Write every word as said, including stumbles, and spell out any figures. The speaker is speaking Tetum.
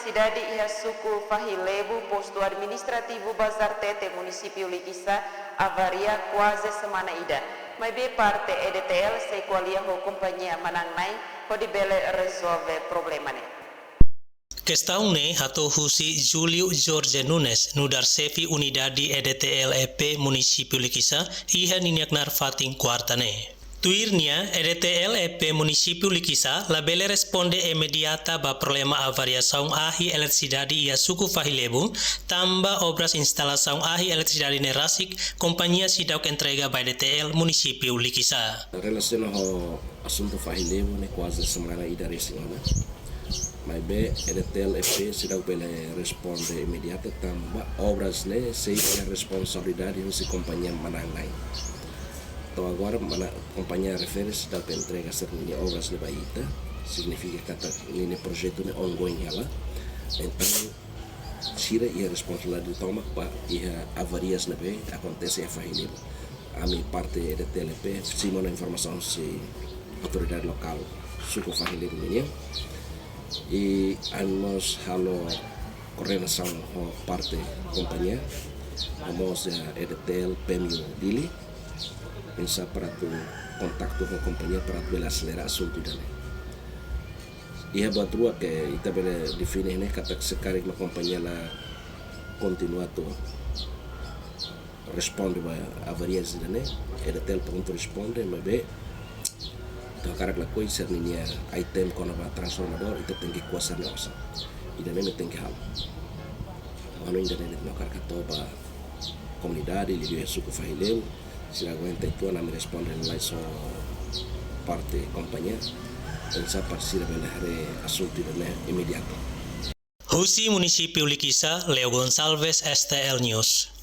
Sidade iha suku Fahi Lebu, postu administrativu Bazar Tete, munisípiu Likisá, avaria kuaze semana ida. Maibé parte E D T L sei ko'alia ho kompañia manán-na'in hodi bele rezolve problema ne'e. Kestaun ne'e hato'o husi Júlio Jorge Nunes, nu'udar xefe unidade E D T L E P munisípiu Likisá, iha ninia knaar fatin kuarta ne'e. Tuir nia, E D T L E P munisípiu Likisá labele responde imediata ba problema avariasaun ahi eletrisidade iha suku Fahi Lebu, tanba obras instalasaun ahi eletrisidade ne'e rasik, kompañia seidauk entrega ba E D T L munisípiu Likisá. Relasiona ho asuntu Fahi Lebu ne'e kuaze semana ida resin ona. Maibé E D T L E P seidauk bele responde imediata tanba obras ne'e sei iha responsabilidade husi kompañia manán-na'in. To'o agora mana kompañia refere seidauk entrega sira-nia obras ne'e ba ita, signifika katak ninia projetu ne'e ongoing hela. Entaun sira iha responsabilidade tomak ba iha avarias ne'ebé akontese iha Fahi Lebu. Ami parte E D T L E P simu ona informasaun husi autoridade lokál suku Fahi Lebu nian. I ami mós halo koordenasaun ho parte kompañia, ami mós iha E D T L P M U Dili, oinsá para atu kontaktu ho kompañia para atu bele aselera asuntu ida-ne'e. Iha buat rua ke ita bele define ne'e katak se karik mak kompañia la kontinua atu responde ba avarias ida-ne'e, E D T L prontu responde, maibé ita hakarak lakohi sira-ninia item kona-ba transformadór, ita tenke ko'a sira-nia osan. Ida-ne'e mak tenke halo. Entaun ida-ne'e mak hakarak hato'o ba komunidade, liuliu suku Fahi Lebu, sira aguenta uitoan, ami responde lai ho parte kompañia, oinsá para sira bele haree asuntu ida-ne'e imediatu. Husi munisípiu Likisá, Leo Gonçalves, S T L News.